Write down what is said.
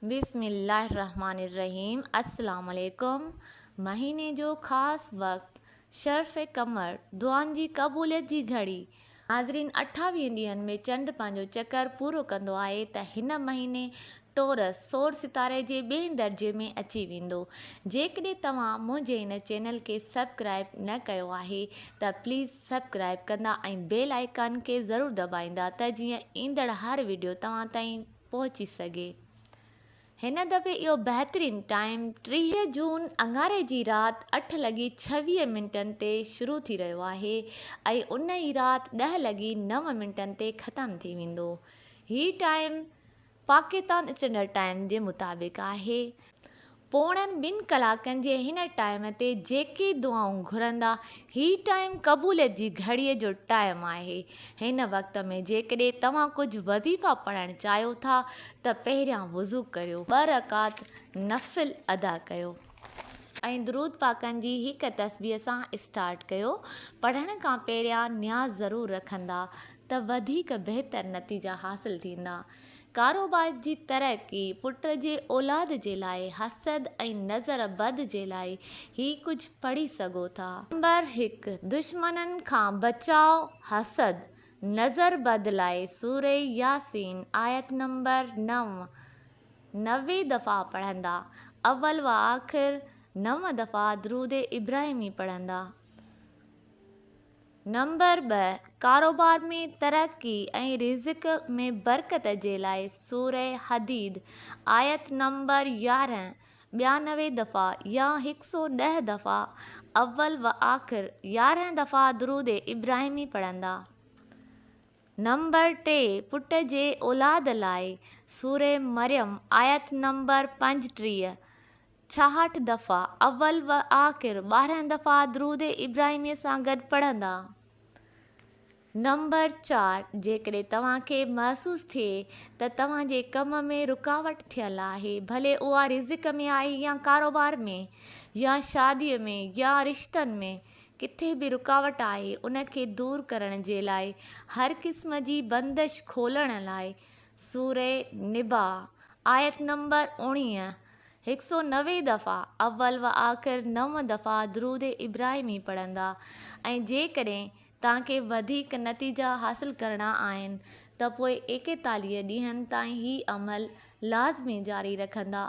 بسم الله الرحمٰن الرحيم السلام عليڪم مهيني جو خاص وقت شرف قمر دعائن جي قبوليت جي گهڙي ناظرين اٺاويهن ڏينهن ۾ چنڊ پنهنجو چڪر پورو ڪندو آهي ته هن مهيني ٽورس سور ستاري جي ٻئين درجي ۾ اچي ويندو جيڪڏهن توهان منهنجي هن چينل کي سبڪرائب نه ڪيو آهي ته پليز سبڪرائب ڪندا ۽ بيل آئيڪان کي ضرور دٻائيندا ته جيئن ايندڙ هر وڊيو توهان تائين پهچي سگهي. هن دفعي اهو بهترين ٽائيم 30 جون اڱاري جي رات اٺ لڳي 26 منٽن تي شروع ٿي رهيو آهي ۽ ان ئي رات ڏهه لڳي نو منٽن تي ختم ٿي ويندو. هي ٽائيم پاڪستان اسٽينڊرڊ ٽائيم جي مطابق آهي. پوڻن ٻن ڪلاڪن جي هن ٽائيم تي جيڪي دعائون گهرندا، هي ٽائيم قبوليت جي گهڙيء جو ٽائيم آهي. هن وقت ۾ جيڪڏهن توهان ڪجهه وظيفا پڙهڻ چاهيو ٿا ته پهريان وضو ڪريو. ٻه رڪعت نفل ادا ڪيو ۽ درود پاڪن جي هڪ تسبيح سان اسٽارٽ ڪيو. پڙهڻ کان پهريان نياز ضرور رکندا ته وڌيڪ بهتر نتيجا حاصل ٿيندا. ڪاروبار جي ترقي، پٽ جي اولاد جي لاء، حسد ۽ نظر بد جي لاء هي ڪجهه پڙهي سگهو ٿا. نمبر هڪ، دشمنن کان بچاء، حسد، نظر بد لاء سوره ياسين آيت نمبر نو، 90 دفعا پڙهندا، اول و آخر نو دفعا درود ابراهيمي پڙهندا. نمبر ٻه، ڪاروبار ۾ ترقي ۽ رزق ۾ برڪت جي لاء سوره حديد آيت نمبر 11 92 دفعا يا هڪ سو ڏهه دفعا اول و آخر 11 دفعا درود ابراهيمي پڙهندا. نمبر ٽي، پٽ جي اولاد لاء سوره مريم آيت نمبر 35 ڇاهٺ دفعا اول و آخر 12 دفعا درود ابراهيمي سان گڏ پڙهندا. نمبر چار، جيڪڏهن توهان کي محسوس ٿئي ته توهان جي ڪم ۾ رڪاوٽ ٿيل آهي، ڀلي اها رزق ۾ آهي يا ڪاروبار ۾ يا شاديء ۾ يا رشتن ۾، ڪٿي به رڪاوٽ آهي، ان کي دور ڪرڻ جي لاء هر قسم جي بندش کولڻ لاء سوره نبا آيت نمبر 19 190 دفعا اول و آخر نو دفعا درود ابراهيمي پڙهندا ۽ جيڪڏهن توهان کي وڌيڪ نتيجا حاصل ڪرڻا آهن ته پوء 41 ڏينهن تائين هي عمل لازمي جاري رکندا.